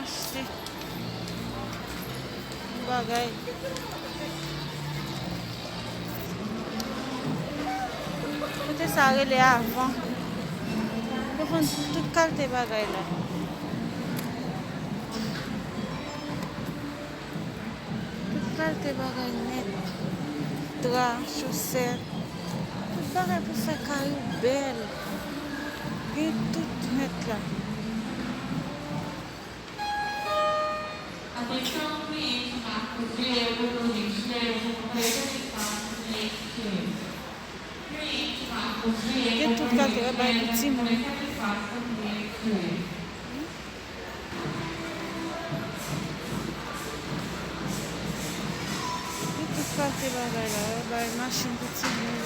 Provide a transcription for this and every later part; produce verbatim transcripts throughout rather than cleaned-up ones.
Achte yon bagay. Kote sa rele avan. Yo vann tout kalte bagay la. Tout kalte bagay nèt. Dra, chosèt. Tout bagay pou fè kay ou bèl. Gen tout nèt la. Atenção, cliente Marcos Vieira, Dom Dias, com quarenta e quatro mil e quinhentos. Cliente Marcos Vieira, Gen tout kalite bagay pou timoun. Gen tout kalite bagay la, yo bay machin pou timoun.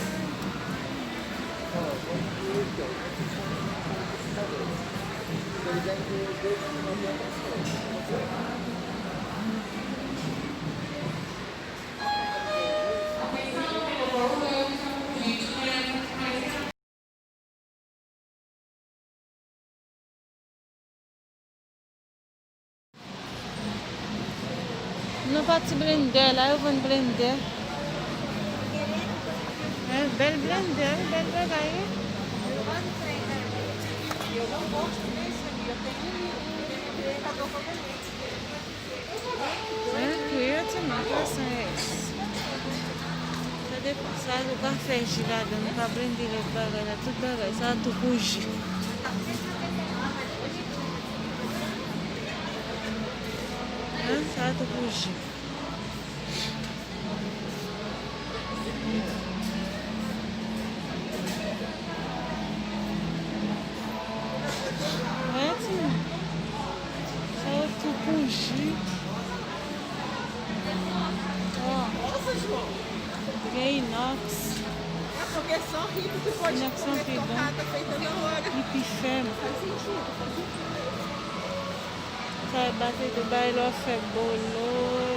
Nou pati blendè la, yo vann blendè. Hein, bèl blendè, wi, bèl bagay, wi. Hein, wi, yo timoun, twa san es. Sa depann, sa ou ka fè ji ladan, ou ka blende lòt bagay la, tout bagay, sa tou pou ji. Hein, sa tou pou ji. Wè, timoun. Sa yo tou pou ji. Gen inox. Inox anpil bon. Li pi fèb. Sa e bate de bay lè w fè bolo,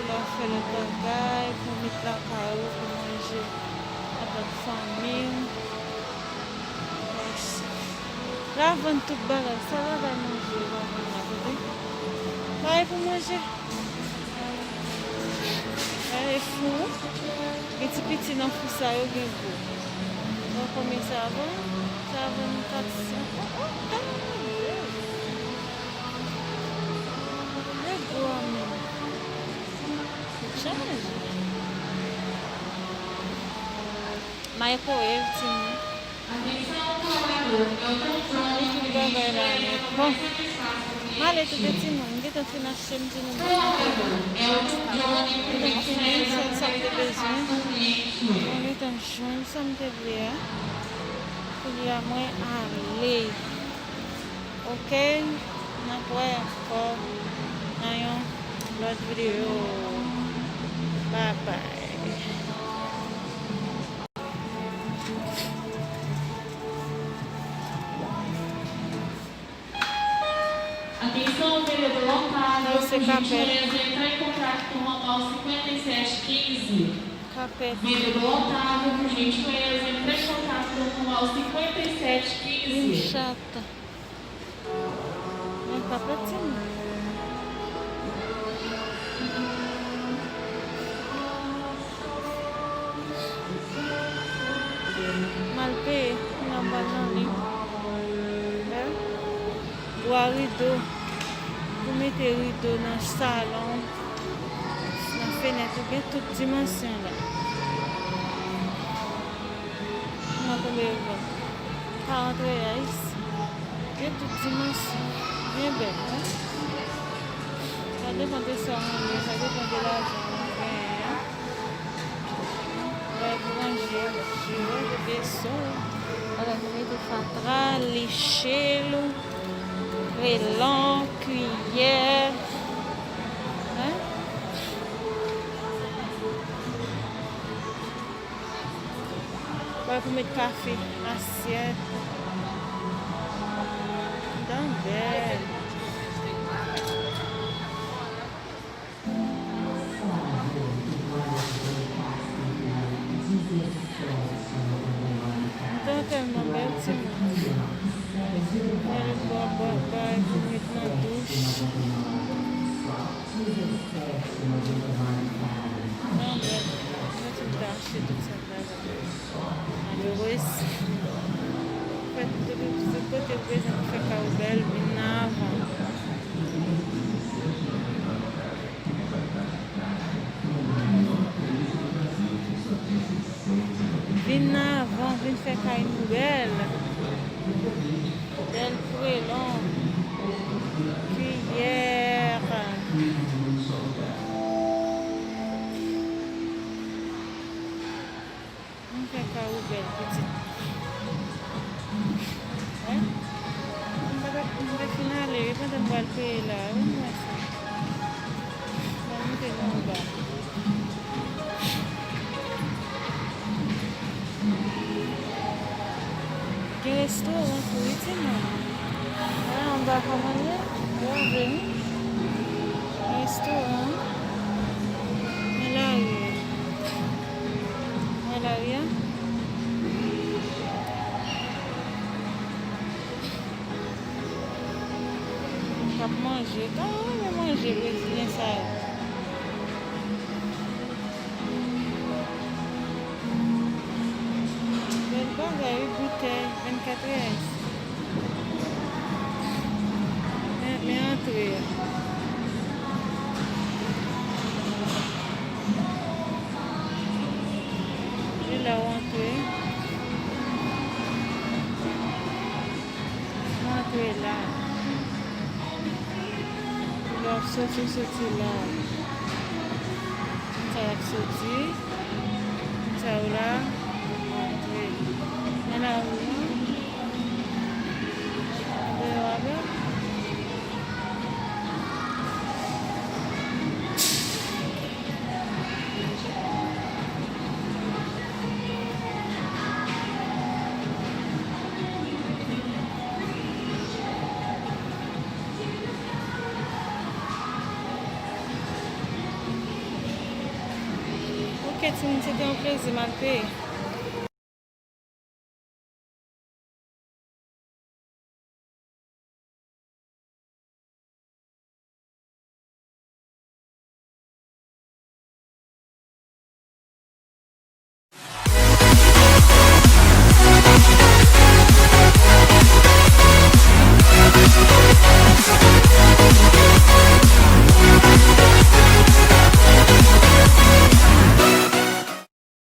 lè w fè lòt bagay, pou met lakay ou, pou manje avèk fanmi w. Mèsi. La vann tout bagay, sa bagay manje yo pa vann la, tande? Bagay pou manje. Gade fou. Gen ti piti nan fou sa yo gen gwo. Bon, konbyen sa vann? Sa vann kat san. Oh, oh, oh, oh. Nèg gwo a menm. Chaje. Microwave, timoun. Tout bagay la nèt. Bon. M ale tande timoun. M gentan fin achte, m di nou bonswa. M gentan fini, sèl sa m te bezwen. Mwen gentan jwenn sa m te vle a. Kounye a mwen ale. Oke, n ap wè ankò nan yon lòt videyo. Babay. Atenção, vendedor Otávio, por gentileza, entrar em contato com o ramal cinquenta e sete quinze. Kapèt. Vendedor Otávio, por gentileza, entrar em contato com o ramal cinquenta e sete quinze. Vin chata. Men kapèt timoun. M al peye, m nan bal nan liy. Bwa rido. Pou mete rido nan salon, nan fenèt, ou gen tout dimansyon la. Nan konbyen yo vann? Karant reais. Gen tout dimansyon. Byen bèl, wi. Sa depann de sa w renmen, sa depann de lajan w genyen an. Bagay pou ranje, je wè, je beso. Bagay pou mete fatra, leche l, krelon, kiyè. Hein? Bagay pou met kafe, asyèt. Dandèl. Tan tèlman bèl, timoun. Gade bò, bò, bagay pou met nan douch. Kay nou bèl. Bèl prelon. Kiyè. M fè kay ou bèl, pitit. Wi. M pa t ap, m te fin ale, wi, pandan m pral peye la, wi, m wè sa. Mwen moute nou anba. Gen restoran tou, wi, timoun. Wè, anba kòman l ye? Yo vle, wi. Gen restoran. Men lari a. Wè lari a. K ap manje. Tan renmen manje brezilyen sa yo. Bèl bagay, wi, boutèy, vennkat reyal. Men, men antre a. Se la w antre. Mwen antre la. Lè w ap soti, w soti la. Sa y ap soti. Sa yo la. Mwen antre. Men la ou an. Antre yo avè m. Ok, timoun, se te yon plezi, m al peye.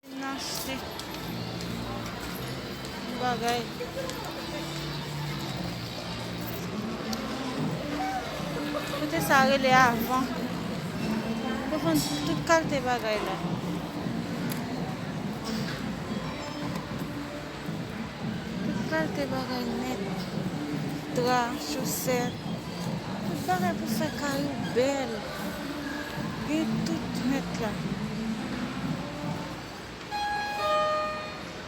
Vin achte yon bagay. Kote sa rele avan. Yo vann tout kalte bagay la. Tout kalte bagay nèt. Dra, chosèt. Tout bagay pou fè kay ou bèl. Gen tout nèt la.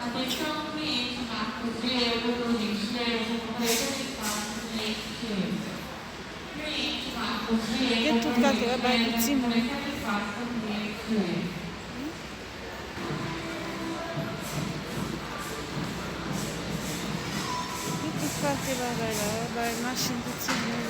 Atention, please, Marco Vieira, Rodrigues Leve, Completo de Quatro, Lake Two. Gen tout kalte bagay pou timoun. Gen tout kalte bagay la, bagay machin pou timoun.